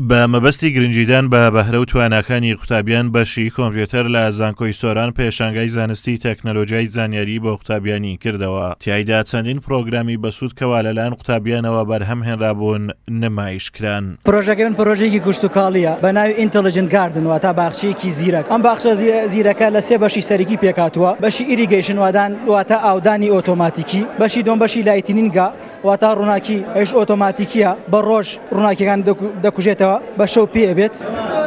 بە مەبەستی گرنگیدان بە بەهرە و تواناکانی قوتابیان بەشی کۆمپیوتەر لە زانکۆی سۆران پێشانگای زانستی تەکنەلۆجیای زانیاری بۆ قوتابیانی کردەوە، تیایدا چەندین پڕۆگرامی بەسوود کەوا لەلایەن قوتابیانەوە بەرهەم هێنرابوون نمایش کران. پرۆژەکەی من پرۆژەیەکی کشتوکاڵییە بە ناوی Intelligent Garden واتا باخچەیەکی زیرەک. ئەم باخچە زیرەکە لە سێ بەشی سەرەکی پێکهاتووە، بەشی Irrigation واتا ئاودانی ئۆتۆماتیکی، بەشی دووەم بەشی Lightning ە واتا ڕووناکی ئەویش ئۆتۆماتیکییە بە ڕۆژ ڕووناکیەکان دەکوژێتەوە بە شەو پێ ئەبێت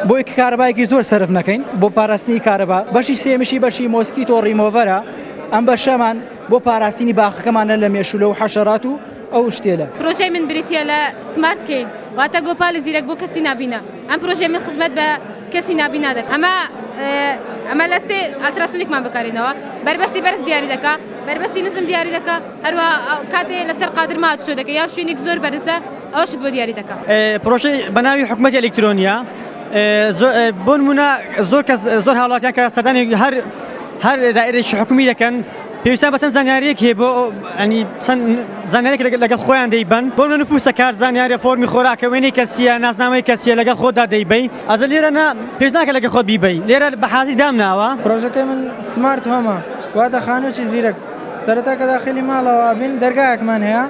بۆی کە کارەبایەکی زۆر سەرف نەکەین بۆ پاراستنی کارەبا. بەشی سێیەمیشی بەشی مۆسکیتۆ ڕیمۆڤەرە ئەم بەشەمان بۆ پاراستنی باخەکەمانە لە مێشولە و حەشەرات و ئەو شتێلە. پرۆژەی من بریتیە لە سمارت کەین واتە گۆپالی زیرەک بۆ کەسی نابینا ئەم پرۆژەی من خزمەت بە کەسی نابینا دەکات ئەمە ئەمە لە سێ ئەلتراسونیکمان بەکارینەوە بەربەستی بەرز دیاری دەکا بەربەستی نزم دیاری دەکا هەروە کاتێ لەسەر قادرما هاتوچۆ دەکە یان شوێنێک زۆر بەرزە ئەوەشت بۆ دیاری دەکا. پرۆژەی بە ناوی حکومەتی ئەلیکترۆنیە بۆ نمونە زۆر کەس زۆر هاوڵاتیان کە سەردانی هەر هەر دائرێکی حکومی دەکەن پێویستیان بە چەند زانیاریەک هەیە بۆ ئەنی چەند زانیاریەک لەگەڵ خۆیان دەیبەن بۆ نمونە نفوسە کار زانیاریە فۆرمی خۆراکە وێنەی کەسیە ناسنامەی کەسیە لەگەڵ خۆتدا دەیبەی ئەزە لێرە نا پێویست ناکە لەگەڵ خۆت بیبەی لێرە بە حازری دامناوە. پرۆژەکەی من سمارت هۆمە واتە خانوویەکی زیرەک سەرەتا کە داخلی ماڵەوە ئەبین دەرگایەکمان هەیە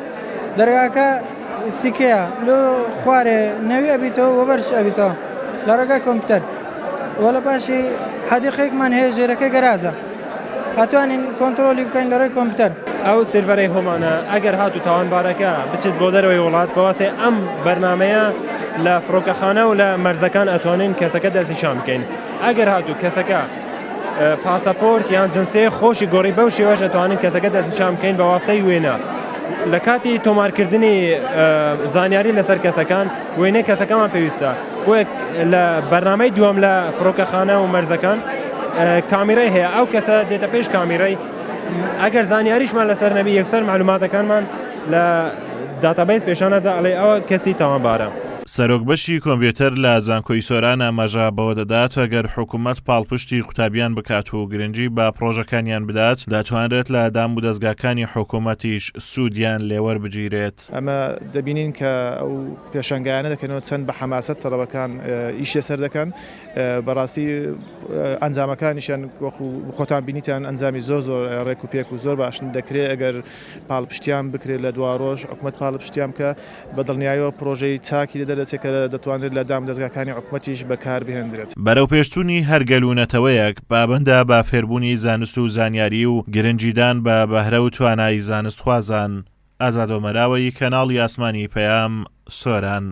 دەرگاکە سیکەیە لۆ خوارێ نەوی ئەبیتەوە وە بەرش ئەبیتەوە لە ڕێگای کۆمپیوتەر وە لە پاشی حەدیقەیەکمان هەیە ژێرەکەی گەراجە ئەتوانین کۆنترۆلی بکەین لە ڕێی کۆمپیوتەر. ئەو سێرڤەرەی هۆمانە ئەگەر هاتوو تاوانبارەکە بچێت بۆ دەرەوەی وڵات بەواسەی ئەم بەرنامەیە لە فڕۆکەخانە و لە مەرزەکان ئەتوانین کەسەکە دەستنیشان بکەین ئەگەر هاتوو کەسەکە پاسەپۆرت یان جنسیەی خۆشی گۆڕی بەو شێوەش ئەتوانین کەسەکە دەستنیشان بکەین بە واسەی وێنە لە کاتی تۆمارکردنی زانیاری لەسەر کەسەکان وێنەی کەسەکەمان پێویستە بۆیە لە بەرنامەی دووەم لە فڕۆکەخانە و مەرزەکان کامیرای هەیە ئەو کەسە دێتە پێش کامیرای ئەگەر زانیاریشمان لەسەر نەبی یەکسەر معلوماتەکانمان لە داتابیس پێشانەدا ئەڵێ ئەوە کەسی تاوانبارە. سەرۆک بەشی کۆمپیوتەر لە زانکۆی سۆران ئاماژە بەوە دەدات، ئەگەر حکومەت پاڵپشتی قوتابیان بکات و گرنگی بە پڕۆژەکانیان بدات، دەتوانرێت لە دامودەزگاکانی حکومەتیش سوودیان لێوەربگیرێت. ئەمە دەبینین کە ئەو پێشەنگایانە دەکەنەوە چەند بە حەماسەت تەڵەبەکان ئیش لەسەر دەکەن بەڕاستی ئەنجامەکانیشیان وەکو خۆتان بینیتان ئەنجامی زۆر زۆر ڕێک و پێک و زۆر باشن دەکرێت ئەگەر پاڵپشتیان بکرێت لە دوا ڕۆژ حکومەت پاڵپشتیان بکە بە دڵنیایەوە پرۆژەی چاکی لێ دەردەچێت کە دەتوانرێت لە دامودەزگاکانی حکومەتیش بەکار بهێندرێت. بەرەوپێشچوونی هەر گەل و نەتەوەیەک پابەندە بە فێربوونی زانست و زانیاری و گرنگیدان بە بەهرە و توانای زانستخوازان. ئازاد ئۆمەراوەیی کەناڵی ئاسمانی پەیام، سۆران.